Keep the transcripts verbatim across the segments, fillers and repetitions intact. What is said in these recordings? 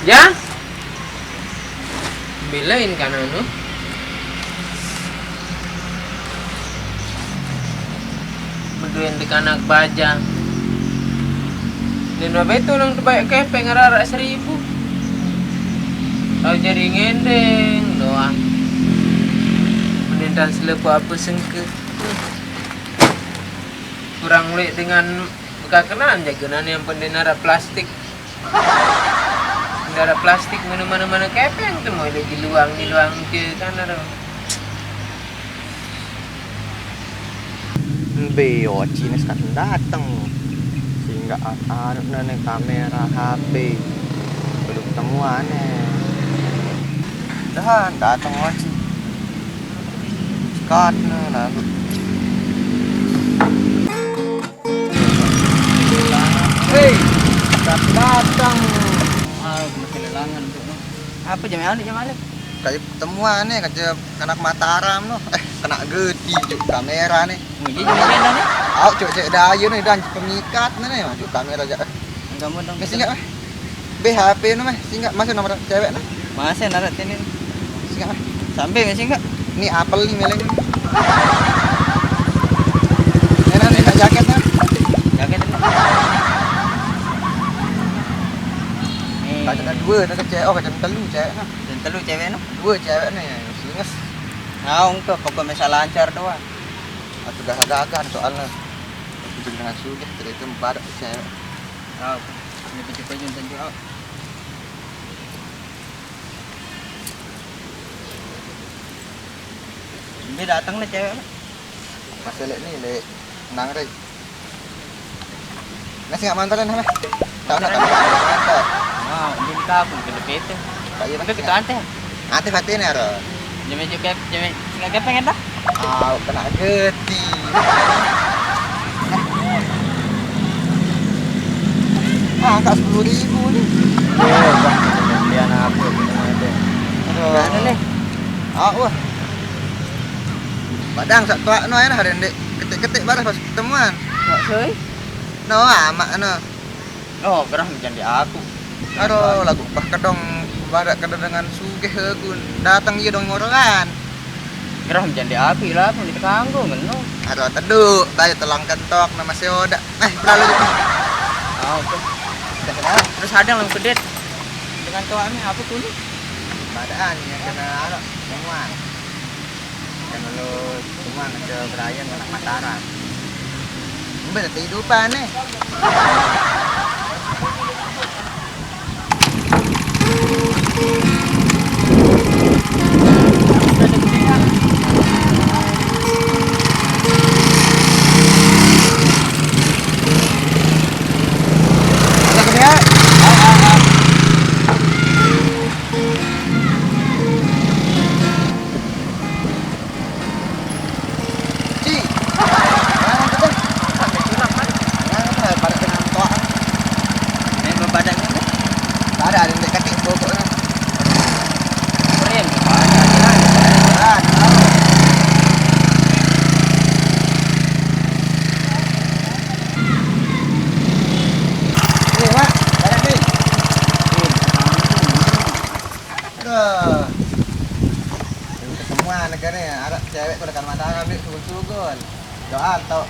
Ja? Belain kan anu. Beduin di kanak baja. Dan bapak itu orang terbaik kepeng rara seribu. Tahu jadi ngendeng doang. Mendingan selepu apa sengke. Kurang lek dengan bekakenan jagenan yang penting ada plastik. Nggak ada plastik mana-mana kepeng tuh mau di luang di luang ke kan ada. Be, Oci ne sekarang dateng. Sehingga an-, anu ne kamera H P. Belum temuan ne. Dah dateng Oci. Sekat ne lalu. Hei, datang. Ah, aku masih lelangan untuk no. Apa jam anu jam mana? Kayak temuan nih, kayak anak Mataram no. Eh, kena geti juk kamera nih. Oh, iya, jam mana no? Au cek cek daya nih dan pengikat nih nih, juk kamera aja. Kamu dong. Mesti nggak? Be H P no meh, singgah masih nomor cewek nah. Masih narat ini. Singgah meh. Sampai masih enggak? Ini apel nih meleng. Enak nih, enak jaket nah. Jaket ini. Nih. Kaca dua, kaca cewek, oh kaca telu cewek nah. Dan telu cewek no. Dua cewek nih, singes. Nah, untuk pokok misal lancar doang. Atau gagah-gagah soalnya. Itu dengan sudah, tidak itu badak cewek. Tahu. Ini baju-baju tentu, oh. Ini datang nih cewek. Masih lek nih, lek nang rek. Nasi nggak mantaran apa? Tahu nak tahu mantar. Nah, ini kita pun ke depan itu. Pak iya, Pak, kita ante. Ante hati nih aro. Jeme juga, jeme singa kepeng dah. Ah, kena geti. Ah, angkat sepuluh ribu nih. Iya, Bang. Pembelian apa gitu nanti? Aduh. Mana nih? Ah, wah. Padang sak tuak no, enak ada ndek ketik-ketik baru pas ketemuan. Mak soi? No, amak no. No, gerah menjadi aku. Aduh, lagu bah kedong, badak kedong dengan sugeh aku. Datang iya dong ngorokan. Gerah menjadi aku, ilah aku di kanggo, meno. Aduh, teduk, bayu telang kentok, nama seodak. Eh, berlalu gitu. Oh, oke. Terus ada yang kedit. Dengan tuaknya apa kulit? Badan, ya, kena anak, semua. Kan lu cuma ke Brian anak Mataram. Mbak, kehidupan nih. Ci. Mana kita? Sampai curang kan? Mana kita pada kena toa? Ini belum pada ini. Ada, ada yang dekat di pokoknya. Keren. Ada, ada, ada. Ini, Mak. Ada nih. Aduh. Belum ketemuan negara ya. Ada cewek tuh dekat mata kami sugul-sugul. Doa atau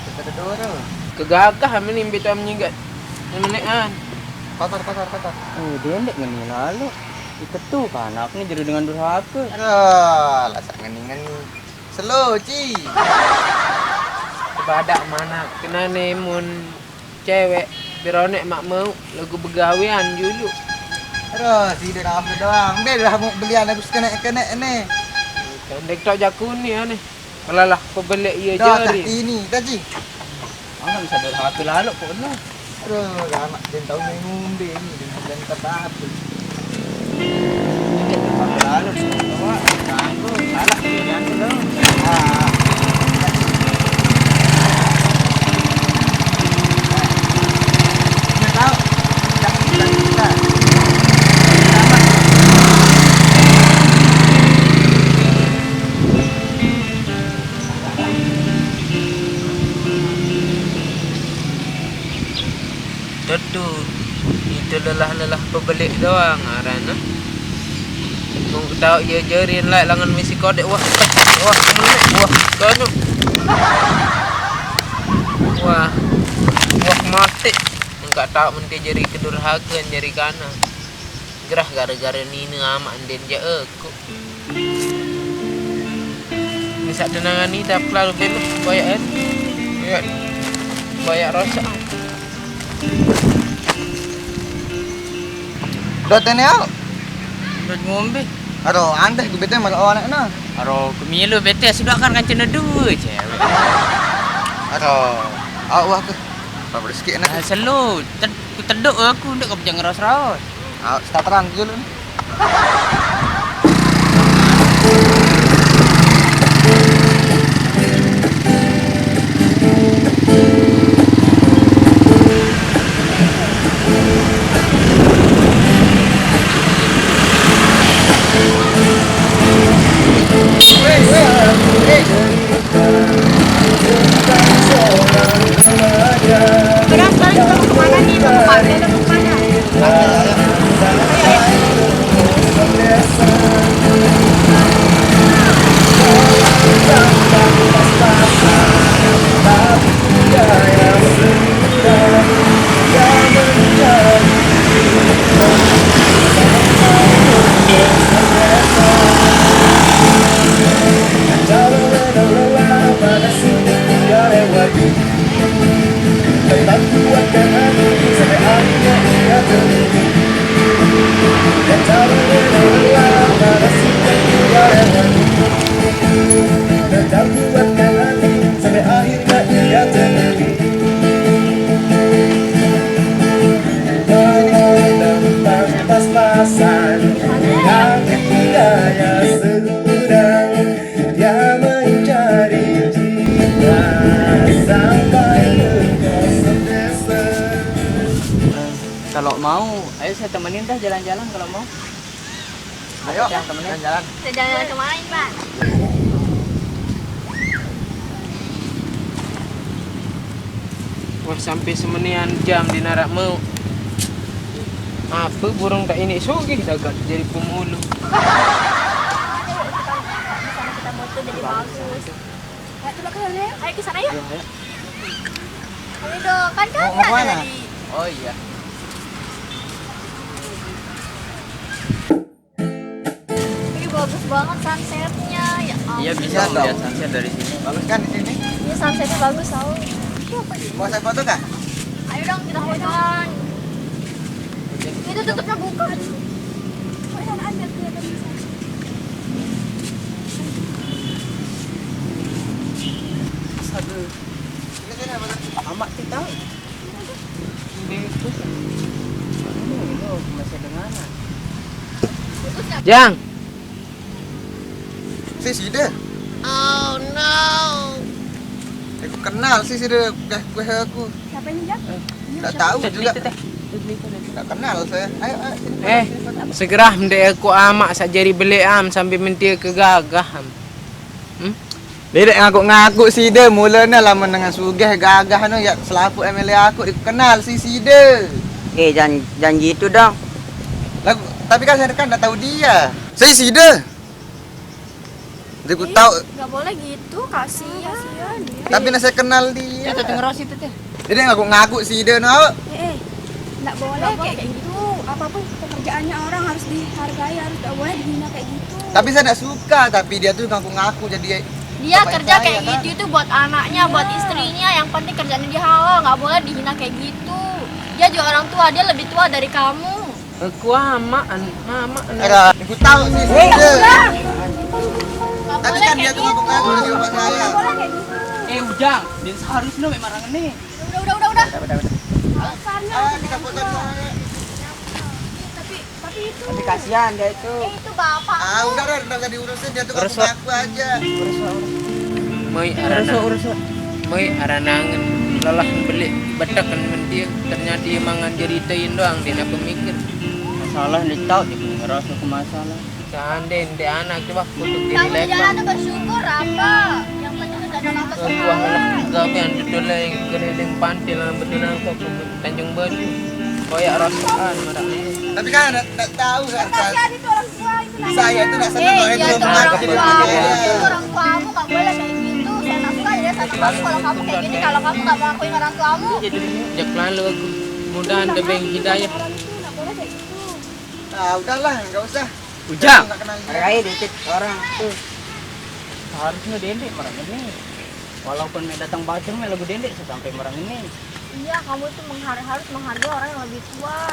kita dulu. Kegagah amin imbi tuh menyinggat. Nenek an. Kotor, kotor, kotor. Oh, dia ndek ngeni lalu. Itu tuh anaknya jadi dengan durhaka. Aduh, lasak ngeni-ngeni. Slow, Ci. Kebadak mana kena nemun cewek. Bironek mak mau lagu begawean dulu. Aduh, si dia rasa doang. Be dah mau belian aku sekenek-kenek ni. Kendek tak jaku ni aneh. Malah lah pebelek iya Dah tak jari. Ini tadi. Mana bisa durhaka lalu kok no. Aduh, anak dia tahu main ngumbe ni, dia bilang tak apa. Ini durhaka lalu, semua ganggu, salah pilihan tu. Ah. Dia tahu, tak kita, kita. Selamat. Tetu, ni Itu lelah-lelah pebelek doang arane. Mung tau ye jerin lai langan misi kodek, wah, wah, wah, kanu. Wah, wah, mati. Engka tau menti jeri kedurhaken jeri kana. Gerah gara-gara nine amaq nden je aku. Misaq tenangan ni dah kelalu bemeh boyaq en. Boyaq, boyaq rosak. Dot ini au. Dot ngombe. Aro, andeh ku bete malah anak na. Aro, kemilu bete sudah kan kancana dua cewek. Aro, au aku. Apa rezeki na? Ah, selo. Ted-, ku teduk aku ndak kau jangan ras-ras. Ah, start terang dulu. Berat sekali, kita mau kemana nih? Mau ke pantai atau mau kemana? Ayo, ayo. Kalau mau, ayo saya temenin dah jalan-jalan kalau mau. Ayo, yang temenin jalan-jalan. Kita jalan-jalan kemana, Pak? Wah, sampai semenian jam di narak mau. Apa burung tak ini sugih dagat jadi pemulu. Ayo, kita, kita foto jadi bagus. Ayo, coba ke sana, yuk. Ayo ke sana, yuk. Ayo, ayo. Ayo dong, kan mau, mau kemana? Tadi. Oh iya. Ini bagus banget sunsetnya, ya ampun. Iya, bisa. Iya, melihat dong. Sunset dari sini. Bagus kan di sini? Iya, sunsetnya bagus tau. Mau saya foto kah? Ayo dong, kita fotoan. Itu tutupnya buka. Kok sana ada kelihatan di sana? Astaga. Amat kita. Jang. Si side. Oh no. Aku kenal si side, udah kue aku. Siapa ini, Jang? Nggak tahu juga. Nggak kenal saya. Ayo, ayo, sini. Eh, segera mendek aku amaq saq jari beleq am sambil mentie ke gagah am. Hmm? Dedek ngaku-ngaku side, mulene lamun dengan sugih gagah anu ya selapuq M L A aku dikenal si side. Eh, jan-, janji itu dong. Lagu, tapi kan saya kan nggak tahu dia. Si side. Jadi ku tahu. Nggak boleh gitu, kasihan. Tapi nah saya kenal dia. Itu tuh ngeros itu tuh. Jadi ngaku-ngaku side no. Eh, eh. Nggak boleh kayak gitu. Apapun pekerjaannya orang harus dihargai, harus nggak boleh dihina kayak gitu. Tapi saya nggak suka, tapi dia tuh ngaku-ngaku jadi. Dia kerja kayak gitu itu buat anaknya, buat istrinya. Yang penting kerjaannya dia halal, nggak boleh dihina kayak gitu. Dia juga orang tua, dia lebih tua dari kamu. Aku amaq, an-, amaq, an-. Ada, aku tahu sih. Eh, side. Tapi kan dia tuh ngaku-ngaku jadi bapak saya. Nggak boleh kayak gitu. Eh, Ujang, dia seharusnya memang orang ini. Udah, udah, udah, udah. Udah, udah, udah. Dasarnya. Ah, kita foto dulu. Tapi, tapi itu. Tapi kasihan dia itu. Eh, itu bapak. Ah, udah, udah, udah, nggak diurusin, dia tuh ngaku-ngaku aja. Moi arana. Moi arana angen lelah beleq betekan mentie. Ternyata emang ngan jeritain doang, dia napa mikir. Masalah dia tahu, dia ngerasa ke masalah. Seandainya dia anak coba kutuk diri. Kamu di jalan tuh bersyukur apa? Yang penting udah ada nafas. Wah, lah, gawean betul lah, keliling pantai lah, betul lah, kok Tanjung Batu. Koyak rasaan, Mbak. Tapi kan nggak tahu kan. Kasihan itu orang tua itu nanti. Saya itu nggak seneng Eh, kalau iya, itu itu belum orang mengaku tua. gitu. Itu orang tuamu nggak boleh kayak gitu. Saya nggak suka ya sama kamu kalau kamu kayak gini. Kalau kamu nggak mau ngakuin orang tuamu. Jadi jak lalu aku. Mudahan debeng hidayah. Ah, udahlah, nggak usah. Ujang. Nggak kenal dia. Rai dikit orang tuh. Harusnya dendek merang ini. Walaupun me datang bacur me lagu dendek sampai merang ini. Iya, kamu tuh menghar harus menghargai orang yang lebih tua.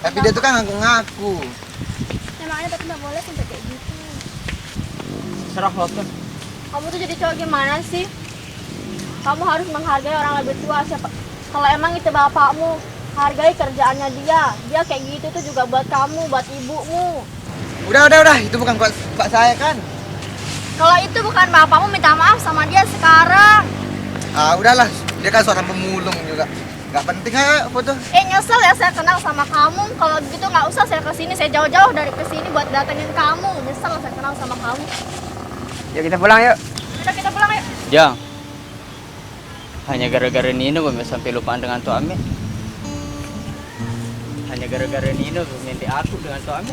Tapi dia tuh kan ngaku-ngaku. Emangnya tapi nggak boleh sampai kayak gitu. Serah waktu. Kamu tuh jadi cowok gimana sih? Kamu harus menghargai orang lebih tua. Siapa kalau emang itu bapakmu, hargai kerjaannya dia. Dia kayak gitu tuh juga buat kamu, buat ibumu. Udah, udah, udah. Itu bukan pak, pak saya kan. Kalau itu bukan bapakmu, minta maaf sama dia sekarang. Ah, udahlah. Dia kan seorang pemulung juga. Nggak penting aja foto. Eh, nyesel ya saya kenal sama kamu. Kalau gitu nggak usah saya kesini. Saya jauh-jauh dari kesini buat datengin kamu. Nyesel saya kenal sama kamu. Yuk kita pulang yuk. Udah, kita pulang yuk. Jang. Hanya gara-gara Nino gue sampai lupaan dengan tuh Ame. Hanya gara-gara Nino gue ngendi aku dengan tuh Ame.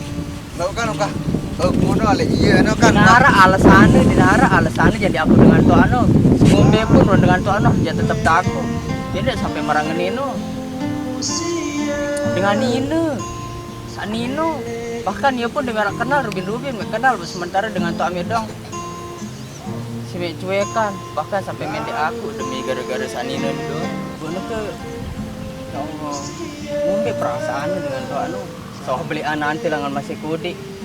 Nggak kan, Kak. Oh, kuno ale iya, no kan. Dinara alasannya, dinara alasannya jadi aku dengan tuh Ano. Semua pun dengan tuh Ano, dia tetap takut. Dia tidak sampai merang Nino. Dengan Nino, Sa Nino. Bahkan dia pun dengan kenal Rubin Rubin, kenal sementara dengan tuh Ame dong. Si me cuekan, bahkan sampai mende aku demi gara-gara Sa Nino itu. Gue ke ya Allah, ngombe perasaan dengan tuh Ano. Soh beli nanti dengan masih kudi.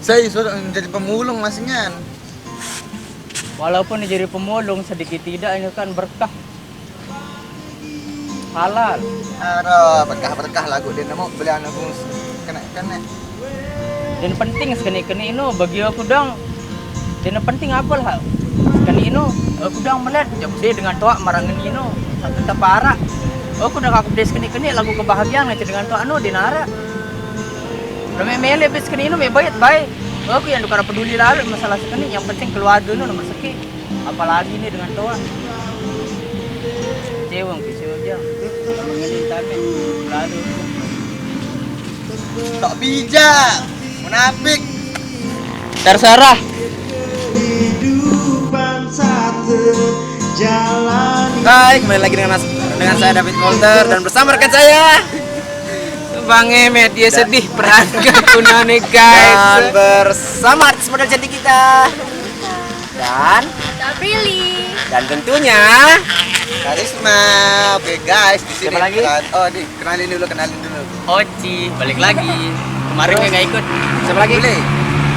Saya sudah menjadi pemulung masingan. Walaupun jadi pemulung sedikit tidak ini kan berkah. Halal. Aduh, berkah-berkah lagu dia nemu beli anu kena kena. Dan penting sekali kena ino bagi aku dong. Dan penting apa lah? Sekali ino aku dong melihat jam dia dengan toa marang ino satu tepara. Aku udah aku dia sekali kena lagu kebahagiaan aja dengan toa no dinara. Udah me mele bis kena ino me bayat baik. Aku yang dukara peduli lalu masalah sekali, yang penting keluarga no nomor seki. Apalagi ini dengan toa. Cewang kecil aja. Sama ini tapi lalu Tak bijak, munafik. Terserah. Jalan Hai, kembali lagi dengan mas, dengan saya David Walter dan bersama rekan saya Bang Emet. Dia sedih perhatikan punane guys. Dan bersama artis model cantik kita. Dan Ada Prilly. dan tentunya Karisma. Oke guys, di sini Siapa lagi? Kenal- oh, di kenalin dulu, kenalin dulu. Oci balik lagi. Kemarin dia nggak ikut. Siapa lagi? Boleh.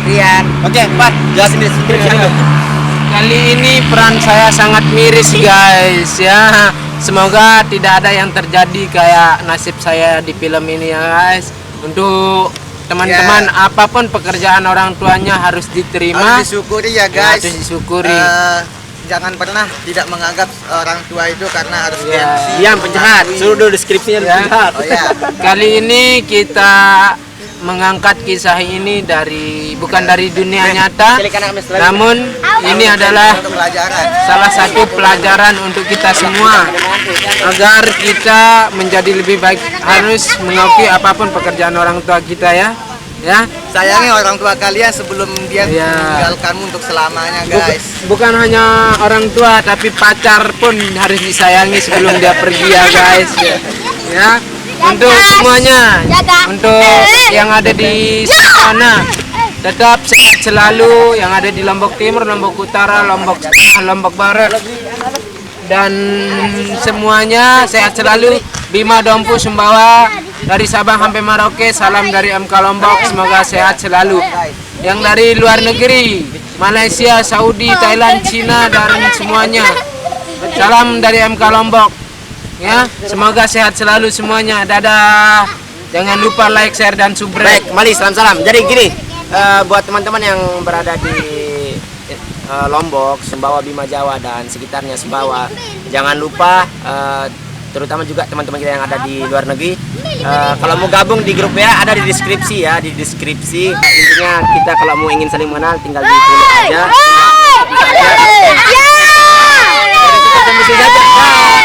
Rian. Oke, empat. Jelasin deh. Deskripsi dulu. Kali ini peran saya sangat miris guys ya. Semoga tidak ada yang terjadi kayak nasib saya di film ini ya guys. Untuk teman-teman Ya. Apapun pekerjaan orang tuanya harus diterima. Harus disyukuri ya Ya, guys. harus disyukuri. Eh, jangan pernah tidak menganggap orang tua itu karena harus Ya. gengsi. Yang penjahat. Suruh dulu deskripsinya penjahat. Oh ya. Kali ini kita mengangkat kisah ini dari bukan dari dunia nyata, namun ini adalah Untuk pelajaran. salah satu pelajaran untuk kita semua agar kita menjadi lebih baik, harus mengakui apapun pekerjaan orang tua kita ya. Ya. Sayangi orang tua kalian sebelum dia Iya. meninggalkanmu untuk selamanya Buk- guys. bukan hanya orang tua tapi pacar pun harus disayangi sebelum dia pergi ya guys. Ya. Untuk semuanya, untuk yang ada di sana, tetap sehat selalu. Yang ada di Lombok Timur, Lombok Utara, Lombok Tengah, Lombok Barat, dan semuanya sehat selalu. Bima Dompu Sumbawa dari Sabang sampai Merauke. Salam dari M K Lombok. Semoga sehat selalu. Yang dari luar negeri, Malaysia, Saudi, Thailand, Cina, dan semuanya. Salam dari M K Lombok. Ya, semoga sehat selalu semuanya. Dadah. Jangan lupa like, share, dan subscribe. Baik, kembali salam-salam. Jadi gini, eh, buat teman-teman yang berada di eh, Lombok, Sumbawa, Bima Jawa dan sekitarnya Sumbawa, jangan lupa eh, terutama juga teman-teman kita yang ada di luar negeri. Eh, kalau mau gabung di grup ya ada di deskripsi ya, di deskripsi. Intinya kita kalau mau ingin saling mengenal tinggal di follow aja. Kita tembus saja.